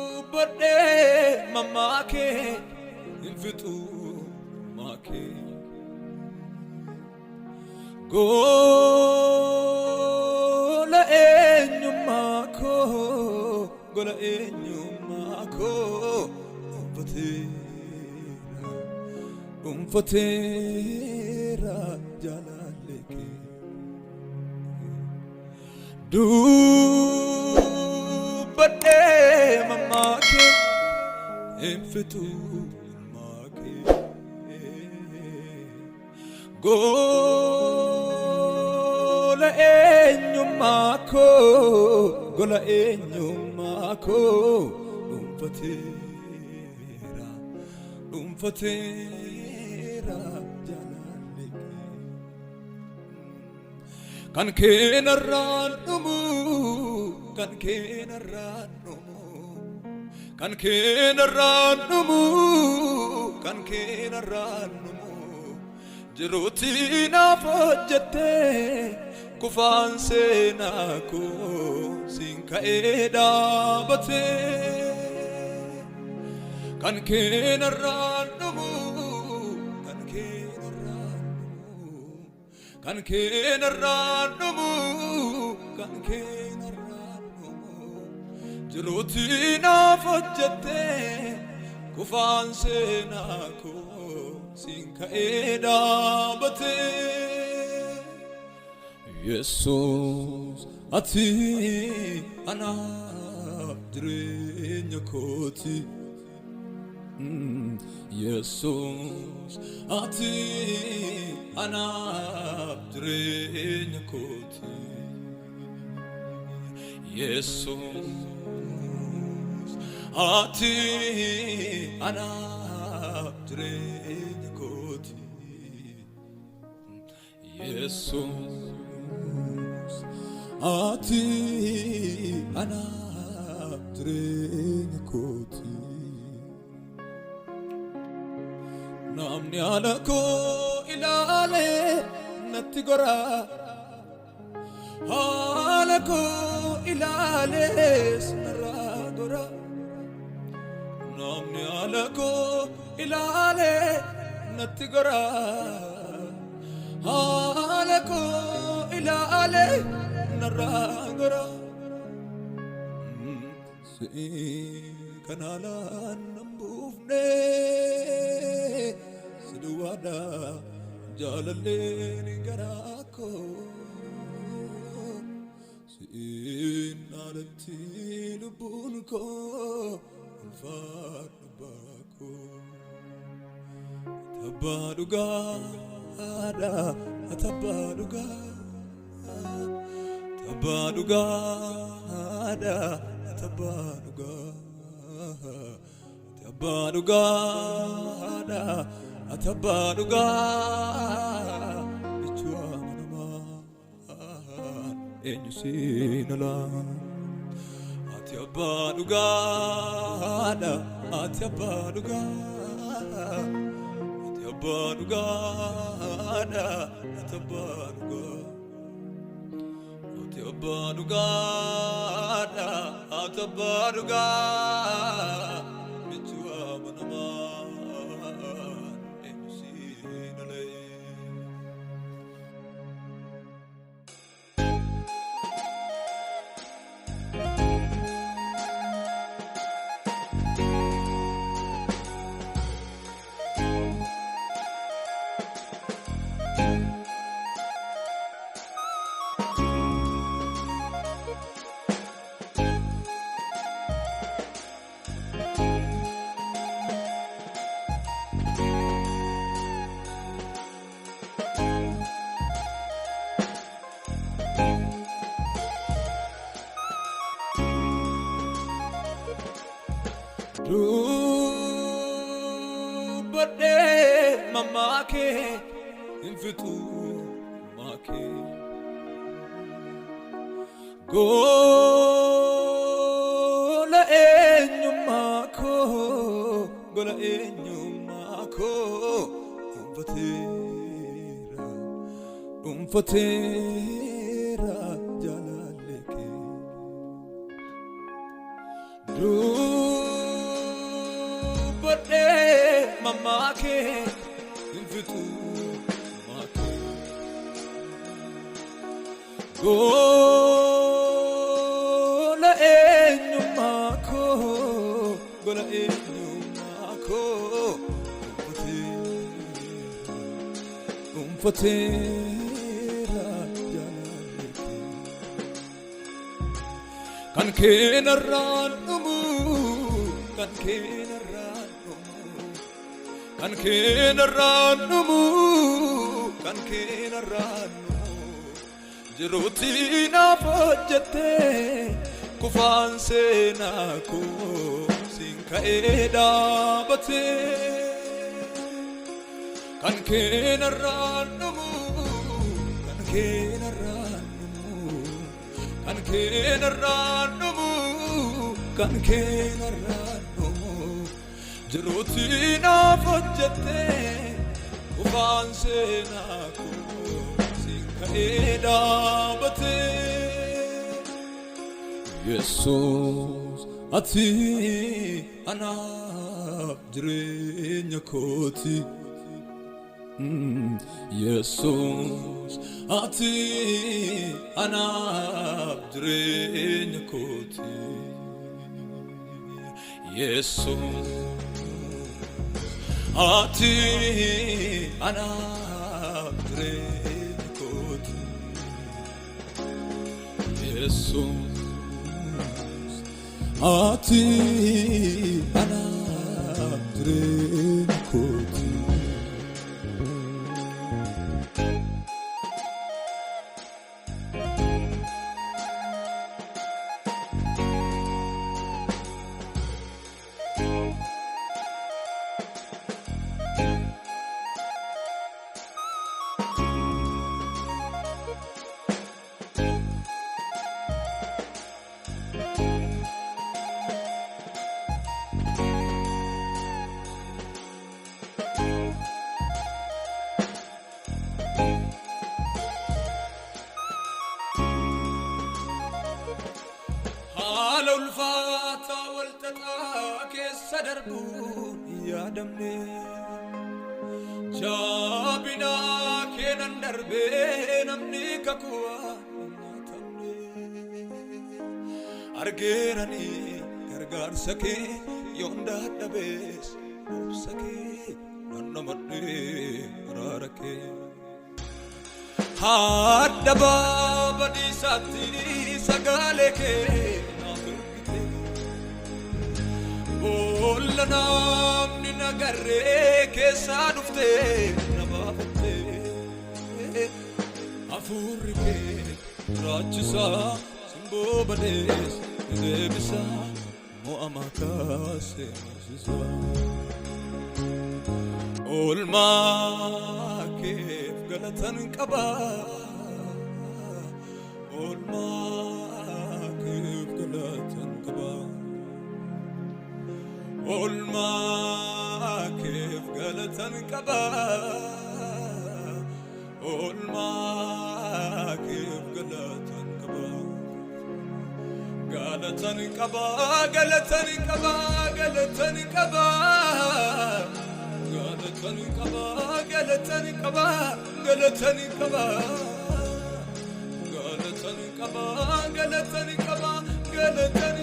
Dubbadhee mammaakee hin fixu maakee. Gola eenyummaa koo, gola eenyummaa koo dhuunfateera, dhuunfateera jaalallee kee. Dubbadhee mammaakee hin fixu maakee. Gola eenyummaa koo, gola eenyummaa koo dhuunfateera, dhuunfateera jaalalli kee. Kan kee narraan dhumu, kan kee narraan dhumu, kan kee narraan dhumu, kan kee narraan dhumu. Jiruutti naaf hojjette kufaan seenaa koo siin ka'ee dhaabate. Kan kee narraan dhumu, kan kee narraan dhumu. Kan kee narraan dhumu, kan kee narraan dhumu. Jiruutti naaf hojjette kufaan seenaa koo siin ka'ee dhaabate. Yesuus ati anaaf jireenya kooti. Yesuus ati anaaf jireenya kooti. Yesuus ati anaaf jireenya kooti. Yesuus ati anaaf jireenya kooti. Namni haala koo ilaalee natti gora. Haala koo ilaalees narraa gora. Namni haala koo ilaalee natti gora. Haala koo ilaalee narraa gora. Si'i kan haalaan nan buufne si duwwaadha jaalalleen garaa koo. Si'iin alatti lubbuun koo ulfaadhu abbaa koo. Abbaa dhugaadha, abbaa dhugaa. Abbaa dhugaadha, abbaa dhugaa. Abbaa dhugaadha, abbaa dhugaa. Michuu amanamaa eenyu siin alaa. Ati abbaa dhugaadha, ati abbaa dhugaa. Ati abbaa dhugaadha, ati abbaa dhugaa. Ati abbaa dhugaadha, ati abbaa dhugaa. Michuu amanamaa eenyu siin alee. Dubbadhee mammaakee hin fixu maakee. Gola eenyummaa koo, gola eenyummaa koo dhuunfateera, dhuunfateera jaalallee kee. Dubbadhee mammaakee hin fixu maakee. Gola eenyummaa koo, gola eenyummaa koo dhuunfateera jaalalli kee. Kan kee narraan dhumu, kan kee narraan dhumu, kan kee narraan dhumu, kan kee narraan dhumu. Jiruutti naaf hojjette kufaan seenaa koo siin ka'ee dhaabatee. Kan kee narraan dhumu, kan kee narraan dhumu, kan kee narraan dhumu, kan kee narraan dhumu. Jiruutti naaf hojjette kufaan seenaa koo siin ka'ee dhaabatee. Yesuus, ati anaaf jireenya kooti. Yesuus, ati anaaf jireenya kooti. Yesuus, ati anaaf jireenya kooti. Yesuus, ati anaaf jireenya kooti. Haala ulfaataa wal xaxaa keessa darbuun hin yaadamne. Jabina keenan darbee namni kakuu hin nyaatamne. Argeeranii gargaarsa kee, yoon dadhabees obsa kee nannamadhee araara kee. Hadda baabadiisaatti sagalee kee naaf ergite. Boolla namni nagarree keessaa dhuftee na baafatte. Hafuurri kee jiraachisaa, simboo badees ni deebisa, mo'amaa kaasee moosisa. Oolmaa keef galatan qaba. Oolmaa keef galatan qaba. Oolmaa keef galatan qaba. Oolmaa keef galatan qaba. Galatan qaba, galatan qaba, galatan qaba. Galatan qaba, galatan qaba, galatan qaba. Galatan qaba, galatan qaba, galatan